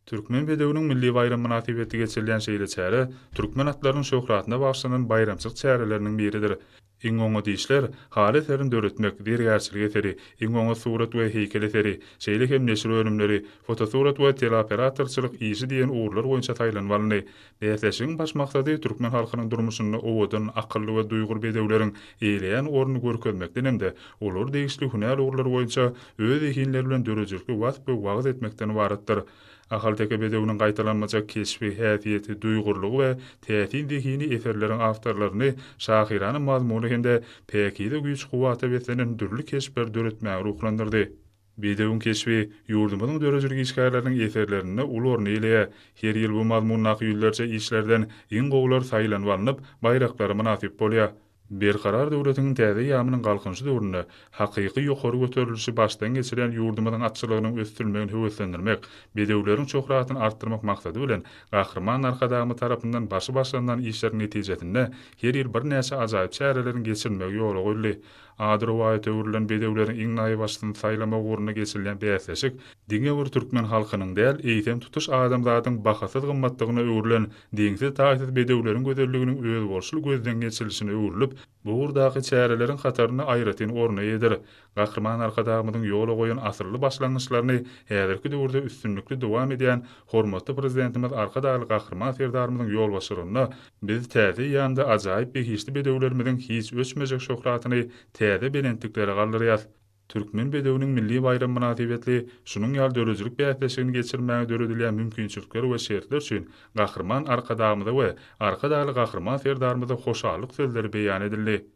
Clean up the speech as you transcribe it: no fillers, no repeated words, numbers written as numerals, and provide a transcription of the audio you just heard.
Türkmen bedewiniň milli baýramy mynasybetli geçirilýän şeýle çäre türkmen atlarynyň şöhratyna bagyşlanan baýramçylyk çäreleriniň biridir. Iň oňat işler, haly eserini döretmek, zergärçilik eseri, iň oňat surat we heýkel eseri, şeýle hem neşir önümleri, fotosurat we teleoperatorçylyk işi diýen ugurlar boýunça saýlanyp alyndy. Bäsleşigiň baş maksady türkmen halkynyň durmuşynda owadan, akylly we duýgur bedewleriň eýeleýän ornuny görkezmekden hem-de olary degişli hünär ugurlary boýunça öz zehinleri bilen döredijilikli wasp we wagyz etmekden ybaratdyr. Ahalteke bedewiniň gaýtalanmajak keşbi, häsiýeti, duýgurlygy we täsin zehini eserleriň awtorlaryny şahyrana mazmuny hem-de päkize güýç-kuwwata beslenen dürli keşpleri döretmäge ruhlandyrdy. Bedewiň keşbi ýurdumyzyň döredijilik işgärleriniň eserlerinde uly orun eýeleýär. Her ýyl bu mazmundaky ýüzlerçe işlerden iň gowular saýlanyp alnyp, baýraklara mynasyp bolýar. Berkarar döwletiň täze eýýamynyň Galkynyşy döwründe hakyky ýokary göterilişi başdan geçirýän ýurdumyzyň atçylygynyň ösdürilmegini höweslendirmek, bedewleriň şöhratyny artdyrmak maksady bilen, Gahryman Arkadagymyz tarapyndan başy başlanylan işleriň netijesinde her ýyl birnäçe ajaýyp çäreleriň geçirilmegi ýola goýuldy. Ady rowaýata öwrülen bedewleriň iň naýbaşysyny saýlamak ugrunda geçirilýän bäsleşik diňe bir türkmen halkynyň däl, eýsem, tutuş adamzadyň bahasyz gymmatlygyna öwrülen deňsiz-taýsyz bedewleriň gözelliginiň özboluşly gözden geçirilişine öwrülip, bu ugurdaky çäreleriň hatarynda aýratyn orna eýedir. Gahryman Arkadagymyzyň ýola goýan asylly başlangyçlaryny häzirki döwürde üstünlikli dowam edýän hormatly Prezidentimiz Arkadagly Gahryman Serdarymyzyň ýolbaşçylygynda biz täze eýýamda ajaýyp behişdi bedewlerimiziň hiç öçmejek şöhratyny täze belentliklere galdyrýarys. Türkmen bedewiniň milli baýramy mynasybetli şunuň ýaly döredijilik bäsleşigini geçirmäge döredilýän mümkinçilikler we şertler üçin Gahryman Arkadagymyza we Arkadagly Gahryman Serdarymyza hoşallyk sözleri beýan edildi.